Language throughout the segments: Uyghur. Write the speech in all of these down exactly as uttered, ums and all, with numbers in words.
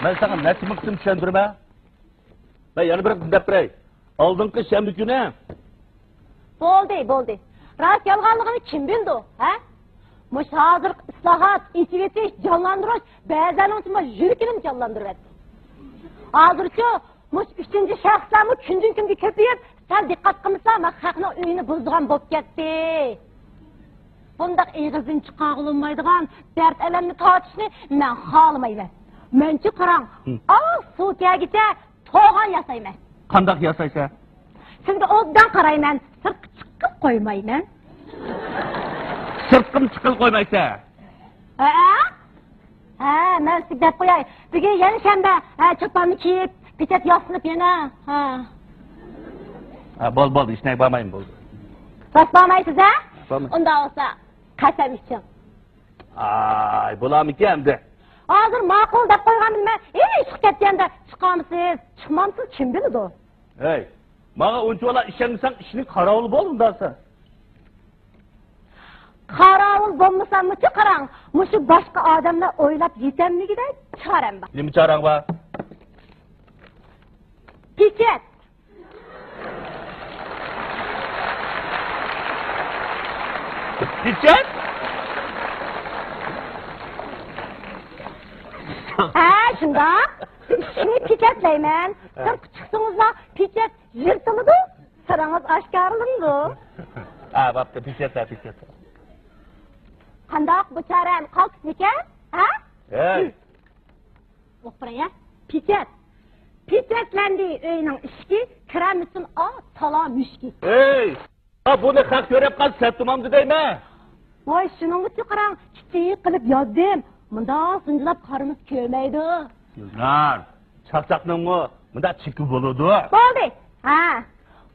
مەن ساڭا نەچچە مىڭ قېتىم چۈشەندۈرىمەن؟ مەن يەنە بىر قېتىم دەپ بېرەي. ئالدىنقى شەنبە كۈنى. بولدى، بولدى. راست يالغانلىقىنى كىم بىلىدۇ، ھە؟ مۇشۇ ھازىرقى ئىسلاھات، ئېچىۋېتىش، جانلاندۇرۇش بەزىلەرنىڭ يۈرىكىنىمۇ جانلاندۇرۇۋەتتى. ھازىرچۇ مۇشۇ ئۈچىنچى شەخسلەرمۇ كۈندىن-كۈنگە كۆپىيىپ، سەل دىققەت قىلمىسا، مانا خەقنىڭ ئۆيىنى بۇزىدىغان بولۇپ كەتتى. بۇنداق ئېغىزدىن چىقارغىلى بولمايدىغان دەرد-ئەلەمنى تارتىشنى مەن خالىمايمەن. مەنچۇ قاراڭ، ھىم. ئاۋۇ سۇ كەلگۈچە توغان ياسايمەن. قانداق ياسايسەن؟ سىزگە ئوبدان قارايمەن، سىرتقا چىققىلى قويمايمەن. سىرتقىمۇ چىققىلى قويمايسەن؟ ھە؟ ھە، مەن سىزگە دەپ قوياي. بۈگۈن يەنە شەنبە، ھە، چاپاننى كىيىپ، پېچەت ياسىنىپ يەنە. ھە. ھە، بول، بولدى، ھېچنەگە بارمايمەن، بولدى. راست بارمايسىز، ھە؟ بارمايمەن. ئۇنداق بولسا، قەسەم ئىچىڭ. ئاي، بولامىكەن ئەمدى؟ ھازىر ماقۇل دەپ قويغان بىلمەن، ھېي، چىقىپ كەتكەندە چىقامسىز، چىقمامسىز، كىم بىلىدۇ؟ ھەي، ماڭا ئۇنچىۋالا ئىشەنمىسەڭ، ئىشنى قاراۋۇل بول ئۇنداقسا. قاراۋۇل بولمىساممۇچۇ قاراڭ، مۇشۇ باشقا ئادەملەر ئويلاپ يېتەلمىگۈدەك چارەم بار. نېمە چارەڭ بار؟ پېچەت. پېچەت؟ ھە، شۇنداق. ئىشىكنى پېچەتلەيمەن. ھە. سىرتقا چىقسىڭىزلا پېچەت يىرتىلىدۇ، سىرىڭىز ئاشكارىلىنىدۇ. ھە، بوپتۇ، پېچەت، ھە، پېچەت. قانداق بۇ چارەم قالتىسمىكەن؟ ھە؟ ھەي. ئوقۇپ بېرەي، ھە؟ پېچەت. پېچەتلەندى ئۆينىڭ ئىشىكى، كىرەلمىسۇن ئا تالا مۈشۈكى. ھەي! ھا، بۇنى خەق كۆرۈپ قالسا سەت تۇمامدۇ دەيمەن. ۋاي، شۇنىڭغىچۇ قاراڭ، كىچىك قىلىپ يازدىم. مۇنداق زىنجىلاپ قارىمىسا كۆرمەيدۇ. گۈلنار، چاقچاقنىڭمۇ مۇنداق چېكى بولىدۇ. بولدى. ھە.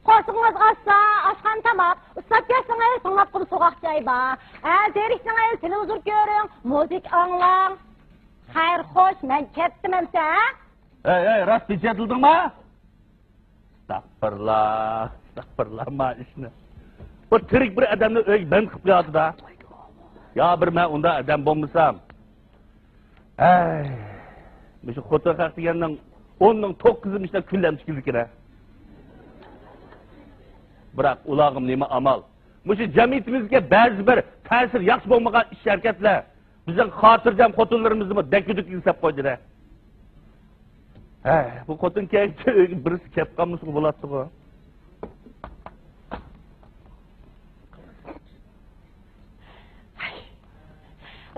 قورسىقىڭىز ئاچسا، ئاشخانا تاماق. ئۇسساپ كەتسىڭىز، توڭلاپ قۇرۇق سوغۇق چاي بار. ھە، زېرىكسىڭىز، تېلېۋىزور كۆرۈڭ، مۇزىكا ئاڭلاڭ. خەير، خوش، مەن كەتتىم ئەمسە، ھە؟ ھەي، ھەي، راست پېچەتلىدىڭما؟ ئەستەغپىرۇللا، ئەستەغپىرۇللا، ما ئىشنى. بۇ تىرىك بىر ئادەمنى ئۆيگە بەند قىلىپ قوياتىدا. يا بىر مەن ئۇنداق ئادەم بولمىسام. ھەي، مۇشۇ خوتۇن خەق دېگەننىڭ ئوننىڭ توققۇزى مۇشۇنداق كۈنلەمچى كېلىدىكەن. بىراق ئۇلارغىمۇ نېمە ئامال؟ مۇشۇ جەمئىيىتىمىزگە بەزى بىر تەسىرى ياخشى بولمىغان ئىش-ھەرىكەتلەر بىزنىڭ خاتىرجەم خوتۇنلىرىمىزنىمۇ دەككە-دۈككە سېلىپ قويدى-دە. ھە، بۇ خوتۇن كەينىدە ئۆيگە بىرسى كەپ قالمىسىغۇ بولاتتىغۇ.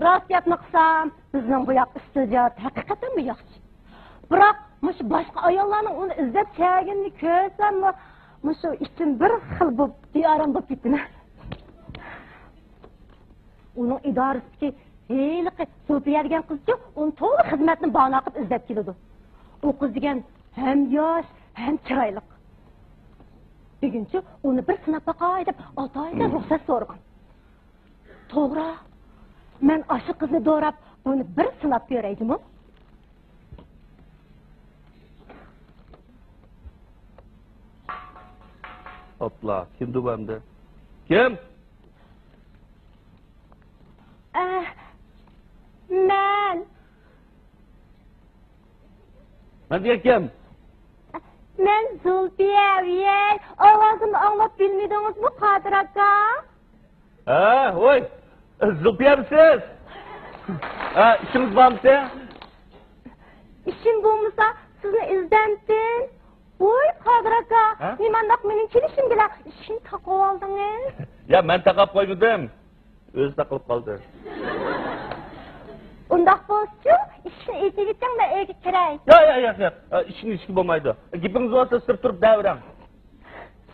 راست گەپنى قىلسام، بىزنىڭ بۇ ياق ئىستىل جەھەتتە ھەقىقەتەنمۇ ياخشى. بىراق، مۇشۇ باشقا ئاياللارنىڭ ئۇنى ئىزدەپ كەلگىنىنى كۆرسەممۇ، مۇشۇ ئىچىم بىر خىل بولۇپ، بىئارام بولۇپ كېتىمەن. ئۇنىڭ ئىدارىسىدىكى ھېلىقى زۇلپىيە دېگەن قىزچۇ، ئۇنى تولا خىزمەتنى باھانە قىلىپ ئىزدەپ كېلىدۇ. ئۇ قىز دېگەن ھەم ياش، ھەم چىرايلىق. بۈگۈنچۇ ئۇنى بىر سىناپ باقاي دەپ، ئاتايىنى رۇخسەت سورىغان. توغرا، مەن ئاشۇ قىزنى دوراپ، بۇنى بىر سىناپ كۆرەي جۇمۇ. ئاپلا، كىمدۇ بۇ ئەمدى؟ كىم؟ ئە، مەن. مەن دېگەن كىم؟ مەن زۇلپىيە، ۋىيەي، ئاۋازىمنى ئاڭلاپ بىلمىدىڭىزمۇ، قادىر ئاكا؟ ھە، ۋوي، زۇلپىيەمسىز؟ ھە، ئىشىڭىز بارمىسى؟ ئىشىم بولمىسا، سىزنى ئىزدەمتىم. ۋوي، قادىر ئاكا، ھە؟ نېمانداق مېنىڭ كېلىشىمگىلا ئىشىكنى تاقىۋالدىڭىز؟ يا، مەن تاقاپ قويمىدىم. ئۆزى تاقىلىپ قالدى. ئۇنداق بولسىچۇ، ئىشىكنى ئېچىۋېتىڭ، مەن ئۆيگە كىرەي. ياق، ياق، ياق، ياق. ئىشىكنى ئېچىشكە بولمايدۇ. گېپىڭىز بولسا سىرت تۇرۇپ دەۋېرىڭ.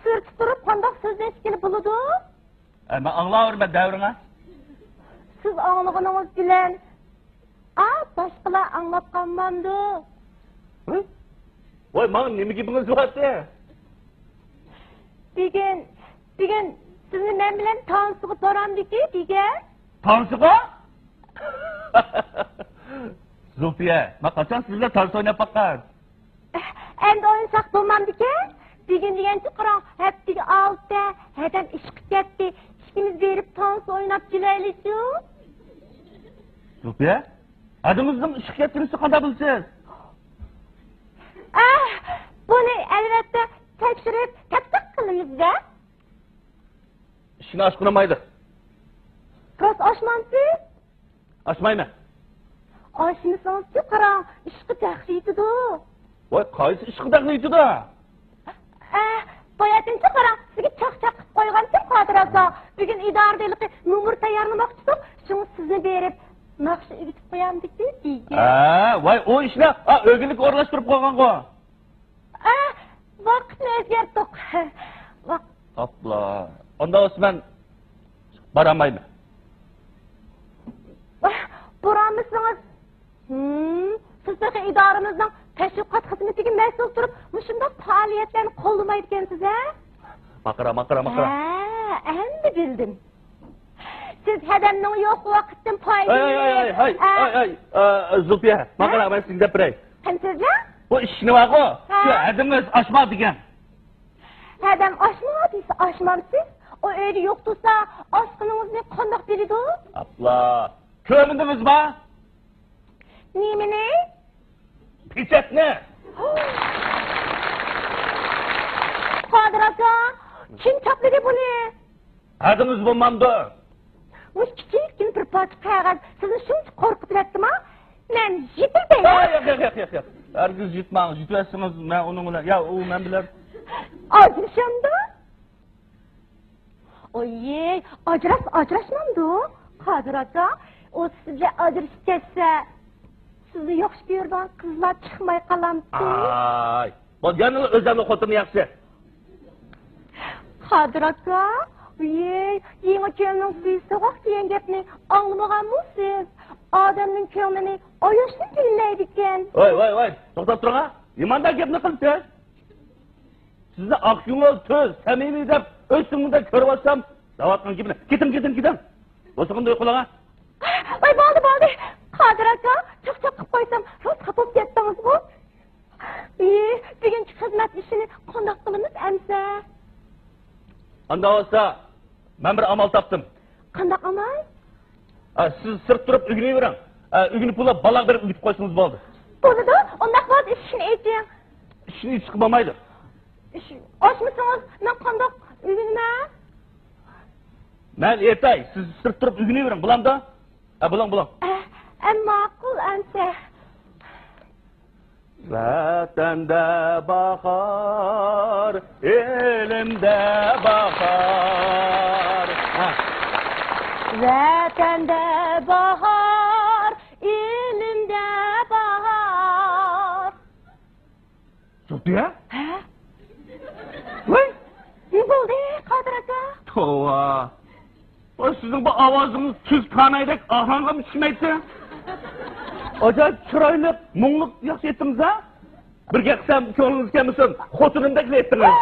سىرتتا تۇرۇپ قانداق سۆزلەشكىلى بولىدۇ؟ ئە، مەن ئاڭلاۋېرىمەن، دەۋېرىڭە. سىز ئاڭلىغىنىڭىز بىلەن، ئا، باشقىلار ئاڭلاپ قالمامدۇ؟ ھە؟ ۋاي، ماڭا نېمە گېپىڭىز بارتى؟ بۈگۈن، بۈگۈن سىزنى مەن بىلەن تانسىغا بارامدىكى، دېگەن. تانسىغا؟ زۇلپىيە، مەن قاچان سىز بىلەن تانسا ئويناپ باققان؟ ئەمدى ئوينىساق بولمامدىكەن؟ بۈگۈن دېگەنچە قاراڭ، ھەپتىگە ئالتە، ھەدەم ئىشقا كەتتى. ئىككىمىز بېرىپ تانسا ئويناپ كېلەيلىچۇ؟ زۇلپىيە، ھەدىمىزنىڭ ئىشقا كەتكىنىنى قانداق بىلىسىز؟ ئەھ، بۇنى ئەلۋەتتە تەكشۈرۈپ تەتقىق قىلىمىز-دە. ئىشىكنى ئاچقىنىمايدۇ. راست ئاچمامسىز؟ ئاچمايمەن. ئاچمىسىڭىزچۇ قاراڭ، ئىشقا دەخلى يېتىدۇ. ۋاي، قايسى ئىشقا دەخلى يېتىدۇ؟ ئە، باياتىنچۇ قاراڭ، سىزگە چاقچاق قىلىپ قويغانتىم قادىر ئاكا. بۈگۈن ئىدارىدە ھېلىقى نومۇر تەييارلىماقچىدۇق، شۇڭا سىزنى بېرىپ ناخشا ئۆگىتىپ قويامدىكى دېگەن. ھە، ۋاي، ئۇ ئىشنى، ھە، ئۆگۈنلۈك ئورۇنلاشتۇرۇپ قويغانغۇ. ئە، ۋاقىتنى ئۆزگەرتتۇق. ۋاق- ئاپلا. ئۇنداق بولسا مەن بارالمايمەن. بارالمىسىڭىز، ھىم، سىز تېخى ئىدارىمىزنىڭ تەشۋىقات خىزمىتىگە مەسئۇل تۇرۇپ، مۇشۇنداق پائالىيەتلەرنى قوللىمايدىكەنسىز، ھە؟ ماقىرا، ماقىرا، ماقىرا. ھە، ئەمدى بىلدىم. سىز ھەدەمنىڭ يوق ۋاقىتتىن ھاي، ھاي، ھاي، پايدىلىنىپ، ھاي، ھە؟ ھاي، ھاي، ئا، زۇلپىيە، ماقىرا، ھە؟ مەن سىزگە دەپ بېرەي. قېنى سۆزلەڭ. بۇ ئىشىكنى بارغۇ، ھە؟ شۇ ھەدىمىز ئاچما دېگەن. ھەدەم ئاچما دېسە ئاچمامسىز؟ ئۇ ئۆيدە يوق تۇرسا، ئاچقىنىڭىزنى قانداق بىلىدۇ؟ ئاپلا، كۆرمىدىڭىزما؟ نېمىنى؟ پېچەتنى. قادىر ئاكا، كىم چاپلىدى بۇنى؟ ھەدىڭىز بولمامدۇ؟ مۇشۇ كىچىككىنە بىر پارچە قەغەز سىزنى شۇنچە قورقۇتۇۋەتتىما؟ مەن يىتىۋېتەي. ھە، ياق، ياق، ياق، ياق، ياق. ھەرگىز يىتماڭ. يىتىۋەتسىڭىز، مەن ئۇنىڭ بىلەن، يا ئۇ مەن بىلەن. ئاجرىشامدۇ؟ ئويي، ئاجراش، ئاجراشمامدۇ؟ قادىر ئاكا، ئۇ سىز بىلەن ئاجرىشىپ كەتسە، سىزنى ياخشى كۆرىدىغان قىزلار چىقماي قالامتى؟ ئاي، بولدى، يەنىلا ئۆزۈمنىڭ خوتۇنى ياخشى. قادىر ئاكا، ۋىي، يېڭى كۆڭلىنىڭ سۈيى سوغۇق دېگەن گەپنى ئاڭلىمىغانمۇ سىز؟ ئادەمنىڭ كۆڭلىنى ئاياشنى بىلمەيدىكەن. ۋاي، ۋاي، ۋاي، توختاپ تۇرۇڭ ھە. نېمانداق گەپنى قىلىپسىز؟ سىزنى ئاق كۆڭۈل، تۈز، سەمىمىي دەپ ئۆز كۆڭلۈمدە كۆرۈۋاتسام، دەۋاتقان گېپىنى. كېتىڭ، كېتىڭ، كېتىڭ. بولسا قويۇڭ قولىغا. ۋاي، بولدى، بولدى. قادىر ئاكا، چاقچاق قىلىپ قويسام، راست خاپا بولۇپ كەتتىڭىزغۇ. ئى، بۈگۈنكى خىزمەت ئىشىنى قانداق قىلىمىز ئەمسە؟ ئانداق بولسا، مەن بىر ئامال تاپتىم. قانداق ئامال؟ ئە، سىز سىرت تۇرۇپ ئۆگىنىۋېرىڭ. ئە، ئۆگىنىپ بولۇپ، بالاغا بېرىپ ئۆگىتىپ قويسىڭىز بولدى. بولىدۇ، ئۇنداق بولسا ئىشىكنى ئېچىڭ. ئىشىكنى ئېچىشقا بولمايدۇ. ئىشىك ئاچمىسىڭىز، مەن قانداق ئۆگىنىمەن؟ مەن ئېيتاي، سىز سىرت تۇرۇپ ئۆگىنىۋېرىڭ، بولامدۇ؟ ئە، بولۇڭ، بولۇڭ. ئە، ئە، ماقۇل ئەمسە. ۋەتەندە باھار، ئېلىمدە باھار. ھە. ۋەتەندە باھار، ئېلىمدە باھار. زۇلپىيە؟ ھە؟ ۋاي! نېمە بولدى، قادىر ئاكا؟ توۋا! ۋاي، سىزنىڭ بۇ ئاۋازىڭىز تۈز كانايدەك ئاھاڭغىمۇ چۈشمەيتتى. ئاجايىپ چىرايلىق، مۇڭلۇق ياخشى ئېيتتىڭىز ھە؟ بىر گەپ قىلسام، كۆڭلىڭىز كەلمىسۇن، خوتۇنۇمدەكلا ئېيتتىڭىز.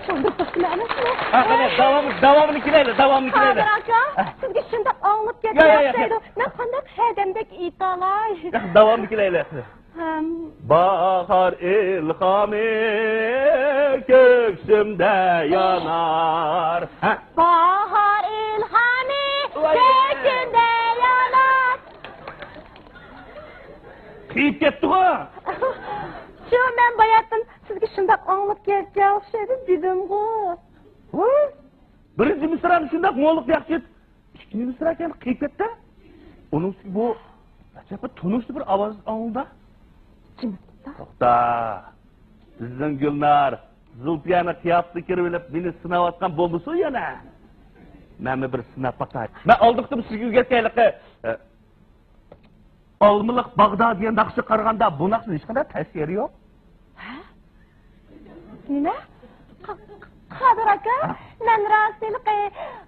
چاندۇرۇپ توختىما ئەمەسمۇ؟ ھە، قېنى، داۋامى، داۋامىنى كېلەيلى، داۋامىنى كېلەيلى. قادىر ئاكا، ھە. سىزگە شۇنداق ئاڭلىنىپ يا، يا، يا، كەتمەيدۇ. مەن قانداق ھەدەمدەك ئېيتالاي؟ ياق، داۋامىنى كېلەيلى. ھەم. باھار ئىلھامى كۆكسۈمدە يانار. ھە؟ باھار ئىلھامى ۋاي. كۆكسۈمدە يانار. قېيىپ كەتتىغۇ. شۇ، مەن باياتىن سىزگە شۇنداق ئاڭلىنىپ كەتكەن ئوخشايدۇ دېدىمغۇ. ۋاي. بىرىنچى مىسرانى شۇنداق مۇڭلۇق ياخشى ئېيتىپ، ئىككىنچى مىسرا كەينى قېيىپ كەتتى. ئۇنىڭ ئۈستىگە بۇ ئەجەبمۇ تونۇشلۇق بىر ئاۋاز ئاڭلىدى. جىم توختا. توختا. بىزنىڭ گۈلنار زۇلپىيەنىڭ قىياپىتىگە كىرىۋېلىپ مېنى سىناۋاتقان بولمىسۇن يەنە؟ مەنمۇ بىر سىناپ باقاي. مەن ئالدىقتىن سىزگە ئۆگەتكەيلىكى. ئالمىلىق باغدا دېگەن ناخشىغا قارىغاندا بۇ ناخشىنىڭ ھېچقانداق تەسىرى يوق. ھە؟ نېمە؟ ق-، ق-، قادىر ئاكا، ھە؟ مەن راست ھېلىقى،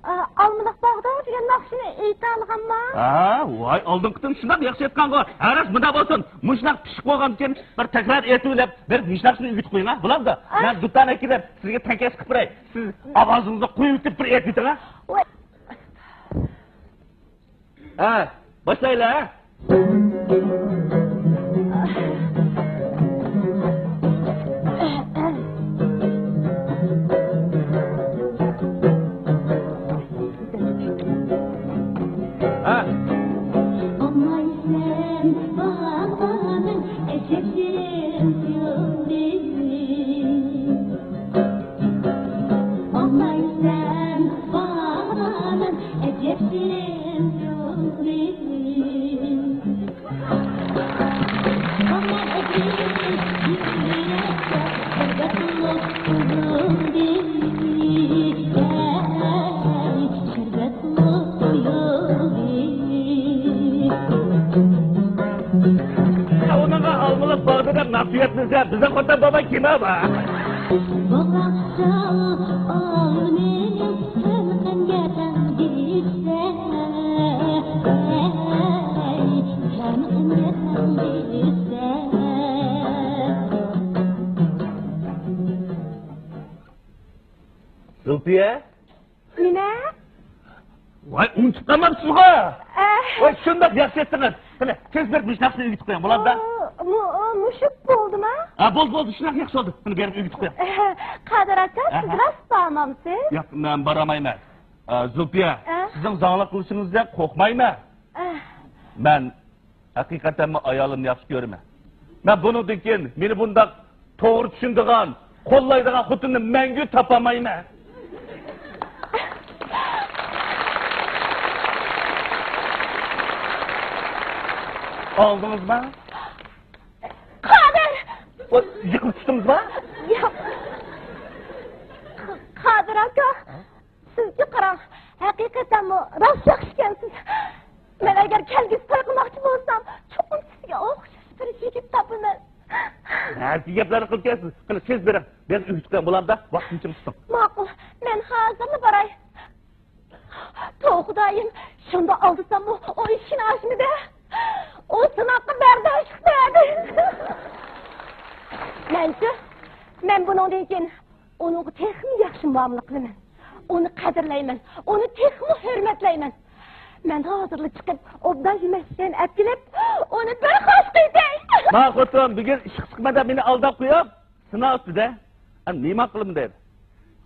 ئا، ئالمىلىق باغدا دېگەن ناخشىنى ئېيتالىغانمەن. ھە، ۋاي، ئالدىنقى قېتىم شۇنداق ياخشى ئېيتقانغۇ. ھە، راست، مۇنداق بولسۇن. مۇشۇنداق پىششىق بولغاندىكىن بىر تەكرار ئېيتىۋېلىپ، بىر مۇشۇ ناخشىنى ئۆگىتىپ قويۇڭ، ھە؟ بولامدۇ؟ ئا. مەن دۇتارنى ئەكىرىپ، سىزگە تەڭكەش قىلىپ بېرەي. سىز ئاۋازىڭىزنى قويۇۋېتىپ بىر ئېيتىۋېتىڭ، ھە؟ ۋاي. ھە، باشلايلى، ھە؟ ھە؟ ئاڭلايسەن باھارنىڭ ئۇنىڭغا ئالمىلىق باغدا دەپ نەق سۆيەتمىز دە، بىزنىڭ خوتەن بابا كىم بار؟ زۇلپىيە؟ نېمە؟ ۋاي، ئۇنتۇپ قالمامسىزغۇ؟ ئە. ۋاي، شۇنداق ياخشى ئەتتىڭىز. قېنى، تېز بېرىپ مۇشۇ نەرسىنى ئۆگىتىپ قويۇڭ، بولامدا؟ ئۇ، مۇ-، ئۇ، مۇشۇ بولدىما؟ ھە، بولدى، بولدى، شۇنداق ياخشى بولدى. قېنى، بېرىپ ئۆگىتىپ قويۇڭ. ئە، قادىر ئاكا، ئەھە. سىز راست بارمامسىز؟ ياق، مەن بارالمايمەن. ئە، زۇلپىيە، ئە؟ سىزنىڭ زاڭلىق قىلىشىڭىزدىن قورقمايمەن. ئە. مەن ھەقىقەتەنمۇ ئايالىمنى ياخشى كۆرىمەن. مەن بۇنىڭدىن كېيىن مېنى بۇنداق توغرا چۈشىنىدىغان، قوللايدىغان خوتۇننى مەڭگۈ تاپالمايمەن. ئاڭلىدىڭىزمۇ؟ قادىر! ۋاي، يىقىلىپ چۈشتىڭىزمۇ؟ ياق. قادىر ئاكا. سىزچە قاراڭ، ھەقىقەتەنمۇ راست ياخشى ئىكەنسىز. مەن ئەگەر كەلگۈسى توي قىلماقچى بولسام، چوقۇم سىزگە ئوخشاش بىر يىگىت تاپىمەن. ھەرقى گەپلەرنى قىلىپ كەلسىز. قېنى، تېز بېرىڭ. مەن ئۆگىتىپ قويۇڭ، بولامدا؟ ۋاقتىنى چىڭ تۇتۇڭ. ماقۇل، مەن ھازىرلا باراي. توۋا خۇدايىم، شۇنداق ئالدىساممۇ ئۇ ئىشىكنى ئاچمىدى. ئۇ سىناققا بەرداشلىق بەردى. مەنچۇ، مەن بۇنىڭدىن كېيىن ئۇنىڭغا تېخىمۇ ياخشى مۇئامىلە قىلىمەن. ئۇنى قەدىرلەيمەن، ئۇنى تېخىمۇ ھۆرمەتلەيمەن. مەن ھازىرلا چىقىپ، ئوبدان يېمەكلىكلەرنى ئەپ كېلىپ، ئۇنى بىر خوش قىلىۋېتەي. ما خوتۇن، بۈگۈن ئىشقا چىقىمەن دەپ مېنى ئالداپ قويۇپ، سىناق ئۈستىدە. ئەمدى نېمە قىلىمەن دەيدۇ.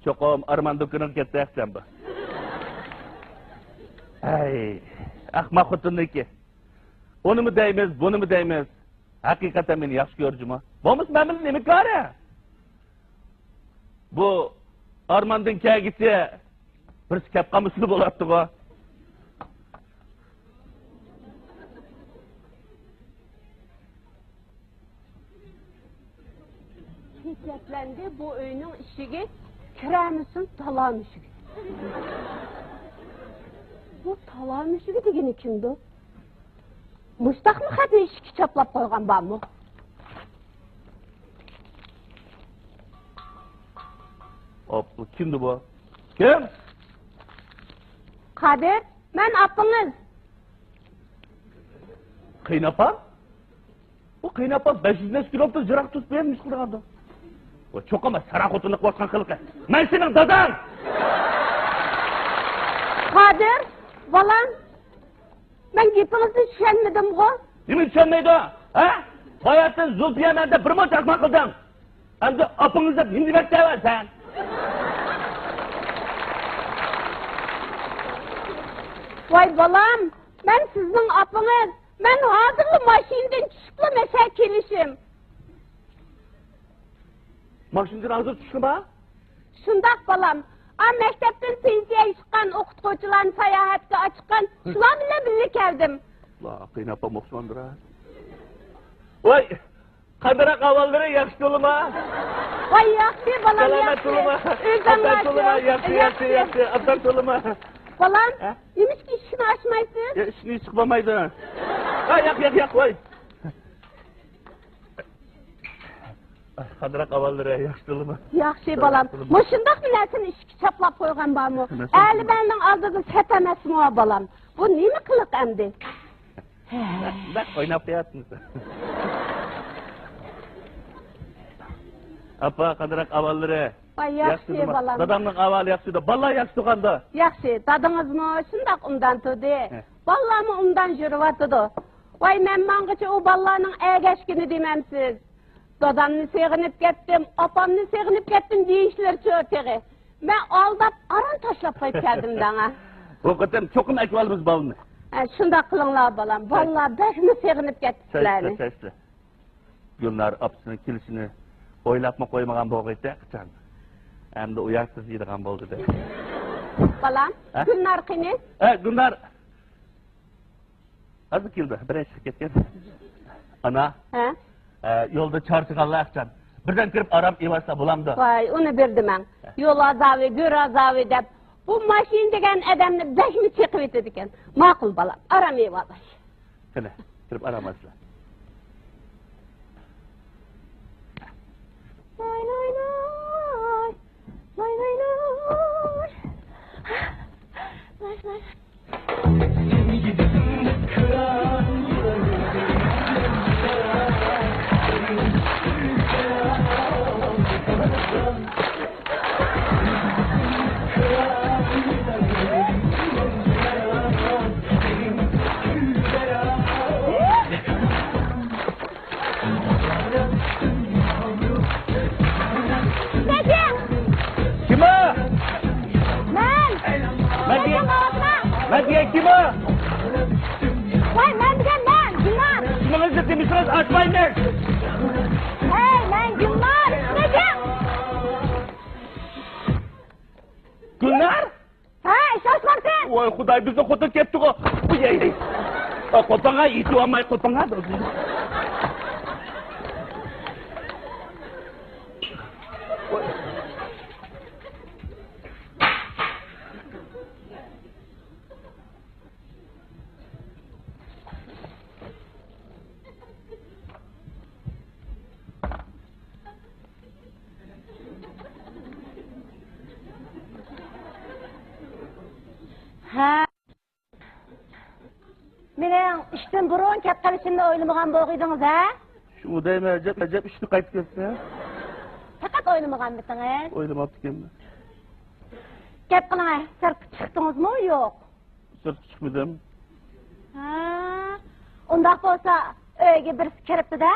چوقۇم ئارمان دۇكىنىغا كەتسە ياخشىكەن بۇ. ھەي، ئەخمەق خوتۇننىڭكى. ئۇنىمۇ دەيمىز، بۇنىمۇ دەيمىز. ھەقىقەتەن مېنى ياخشى كۆر جۇمۇ. بولمىسا مەن بىلەن نېمە كارى؟ بۇ ئارماندىن كەلگۈچە بىرسى كەپ قالمىسىلا بولاتتىغۇ. پېچەتلەندى بۇ ئۆينىڭ ئىشىكى، كىرەلمىسۇن تالا مۈشۈكى. بۇ تالا مۈشۈكى دېگىنى كىمدۇ؟ مۇشتاقمۇ خەتنى ئىشىككە چاپلاپ قويغان بارمۇ؟ ئاپا، كىمدۇ بۇ؟ كىم؟ قادىر، مەن ئاپىڭىز. قېيىنئاپام؟ بۇ قېيىنئاپام بەش يۈز نەچچە كىلومېتىر يىراق تۇرۇپ بۇ يەردە نېمە قىلىدىغاندۇ؟ ۋاي، چوقۇم ساراڭ خوتۇنلۇق قىلىۋاتقان قىلىقى. مەن سېنىڭ داداڭ! قادىر، بالام، مەن گېپىڭىزنى چۈشەنمىدىمغۇ؟ نېمە چۈشەنمەيدۇ؟ ھە؟ باياتىن زۇلپىيە مەن دەپ بىر مۇنچە ئەخمەق قىلدىڭ. ئەمدى ئاپىڭىز دەپ نېمە دېمەكچى سەن؟ ۋاي بالام، مەن سىزنىڭ ئاپىڭىز. مەن ھازىرلا ماشىنىدىن چۈشۈپلا مەشە كېلىشىم. ماشىنىدىن ھازىر چۈشتىڭما؟ شۇنداق، بالام. ئا، مەكتەپتىن پېنسىيەگە چىققان ئوقۇتقۇچىلارنى ساياھەتكە ئاچىققان، شۇلار بىلەن بىللە كەلدىم. لا، قېيىنئاپام ئوخشىمامدۇ؟ ۋاي، قانداق ئەھۋاللىرى، ياخشى تولىما؟ ۋاي، ياخشى، بالام، سالامەت ياخشى. تولىما. ئۆزۈڭ ئابدان ياخشى؟ تولىما، ياخشى، ياخشى، ياخشى. ئابدان تولىما. بالام، ھە؟ نېمىشقا ئىشىكنى ئاچمايسىز؟ يا، ئىشىكنى ئېچىپ بولمايدۇ. ھە، ياق، ياق، ياق، ۋاي. قانداق ئەھۋاللىرى، ياخشى تولىما؟ ياخشى، بالام. مۇشۇنداقمۇ نەرسىنى ئىشىككە چاپلاپ قويغان بارمۇ؟ ئەلىمەننىڭ ئالدىدا سەت ئەمەسمۇ، بالام؟ بۇ نېمە قىلىق ئەمدى؟ بەك ئويناپ قوياتمىسىز؟ ئاپا، قانداق ئەھۋاللىرى؟ ۋاي، ياخشى، ياخشى تۇردىما؟ بالام. دادامنىڭ ئەھۋالى ياخشىدۇ. بالىلار ياخشى تۇرغاندۇ؟ ياخشى. دادىڭىزمۇ شۇنداق ئوبدان تۇردى. ھە. بالىلارمۇ ئوبدان يۈرۈۋاتىدۇ. ۋاي، مەن ماڭغىچە ئۇ بالىلارنىڭ ئەگەشكىنى دېمەمسىز. دادامنى سېغىنىپ كەتتىم، ئاپامنى سېغىنىپ كەتتىم دېيىشلىرىچۇ تېخى. مەن ئالداپ ئاران تاشلاپ قويۇپ كەلدىم دەڭە. بۇ قېتىم چوقۇم ئەكىۋالىمىز بالىنى. ھە، شۇنداق قىلىڭلار، بالام. بالىلار بەكمۇ سېغىنىپ كەتتى سىلەرنى. گۈلنار ئاپىسىنىڭ كېلىشىنى ئويلاپمۇ قويمىغان بولغىيتتى قاچان. ئەمدى ئۇياقتا يەيدىغان بولدى دە. بالام، ھە؟ گۈلنار قېنى؟ ھە، گۈلنار. ھازىر كېلىدۇ، بىرەر چىقىپ كەتكەن. ئانا. ھە؟ ئە، يولدا چارچىغانلار ئىخچان. بىردەم كىرىپ ئارام ئېۋەرسە بولامدۇ؟ ۋاي، ئۇنى بىر دېمەڭ. ھە. يول ئازابى، گۆر ئازابى دەپ، بۇ ماشىنا دېگەن ئادەمنى بەكمۇ چېقىۋېتىدىكەن. ماقۇل بالام، ئارام ئېۋەرسە. قېنى، كىرىپ ئارام ئالسىلا. لاي لاي لاي. لاي لاي لاي. لاي لاي. نەجىم! كىم ئۇ؟ مەن! مەن دېگەن، مەن دېگەن كىم ئۇ؟ ۋاي، مەن دېگەن مەن، گۈلنار! ئىسمىڭىزنى دېمىسىڭىز ئاچمايمىز! ھەي، مەن گۈلنار! نەجىم! گۈلنار؟ ھە، ئىشەنمەمسەن؟ ۋاي خۇداي، بىزنىڭ خوتۇن كەپتىغۇ. ئۇي، ئەي، ئەي. ئا، قوپاڭا، ئېتىۋالماي قوپاڭا. ھە؟ مېنىڭ ئىشتىن بۇرۇن كەپ قېلىشىمنى ئويلىمىغان بولغىيدىڭىز، ھە؟ شۇ دەيمەن، ئەجەب، ئەجەب ئىشنى قايتا كەتتى. پەقەت ئويلىمىغانمىتىڭىز؟ ئويلىماپتىكەنمەن. گەپ قىلىڭە، سىرتقا چىقتىڭىزمۇ يوق؟ سىرتقا چىقمىدىم. ھە، ئۇنداق بولسا ئۆيگە بىرسى كىرىپتۇ-دە.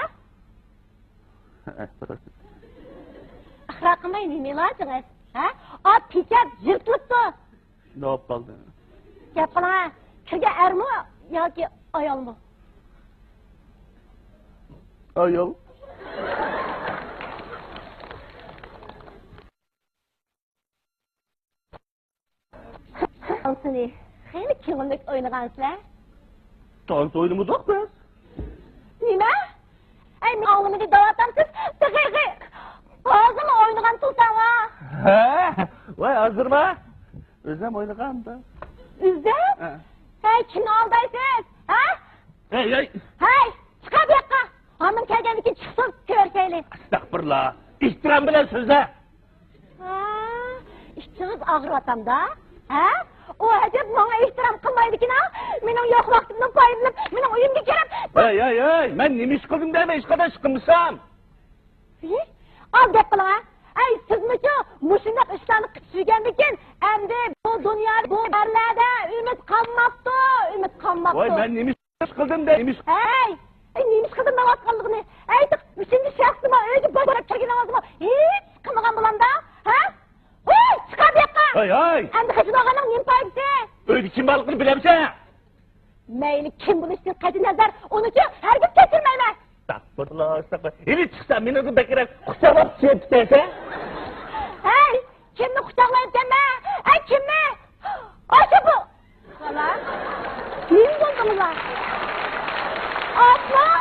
ئىقرار قىلماي نېمە ئىلاجىڭىز؟ ھە؟ ئات پېچەت يىرتىلىپتۇ. نېمە بولۇپ قالدى؟ گەپ قىلىڭە، كىرگەن ئەرمۇ ياكى ئايالمۇ؟ ئاڭسىنى خېلى كۆڭۈللۈك ئوينىغانسىلەر. تانسا ئوينىمىدۇق بىز. نېمە؟ ئەي، مېنى ئاڭلىمىدى دەۋاتامسىز؟ تېخى ھازىرلا ئوينىغان تۇرساڭلار. ھە؟ ۋاي، ھازىرما؟ ئۆزۈم ئوينىغاندا. ئۆزۈم؟ ھە. ھەي، كىمنى ئالدايسىز؟ ھە؟ ھەي، ھەي. ھەي، چىقار بۇ ياققا. ھامان كەلگەندىن كېيىن چىقسۇن، كۆرۈشەيلى. ئەستەغپۇرۇللا. ئېھتىرام بىلەن سۆزلە. ھە، ئىچىڭىز ئاغرىۋاتامدا؟ ھە؟ ئۇ ئەجەب ماڭا ئېھتىرام قىلمايدىكىنا، مېنىڭ يوق ۋاقتىمدىن پايدىلىنىپ، مېنىڭ ئۆيۈمگە كىرىپ. ھەي، ھەي، ھەي، مەن نېمە ئىش قىلدىم دەيمەن، ھېچقانداق ئىش قىلمىسام. ھى؟ ئاز گەپ قىلىڭ، ھە؟ ئەي، سىزمۇچۇ مۇشۇنداق ئىشلارنى قىلىپ يۈرگەندىكىن، ئەمدى بۇ دۇنيادا، بۇ يەرلەردە ئۈمىد قالماپتۇ، ئۈمىد قالماپتۇ. ۋاي، مەن نېمە ئىش قىلدىم دەيمىش. ھەي، ئەي، نېمە ئىش قىلدىم دەۋاتقانلىقىنى. ئەي، تۇق، ئۈچىنچى شەخسنىمۇ ئۆيگە باشلاپ كىرگىنىڭىزمۇ ھېچ قىلمىغان بولامدا؟ ھە؟ ھوي، چىقار بۇ ياققا! ھەي، ھەي! ئەمدى خىجىل بولغاننىڭ نېمە پايدىسى؟ ئۆيدە كىم بارلىقىنى بىلەمسەن؟ مەيلى كىم بولۇشىدىن قەتئىينەزەر، ئۇنىچۇ ھەرگىز كەچۈرمەيمەن. ئەستەغپۇرۇللا، ئەستەغپۇرۇللا. ھېلى چىقسا مېنى بەكرەك قۇچاقلاپ سۆيۈپ كېتەرسەن. ھەي، كىمنى قۇچاقلايتتىم مەن؟ ھەي، كىمنى؟ ئاشۇ بۇ. بالام، نېمە بولدۇڭلار؟ ئاپا!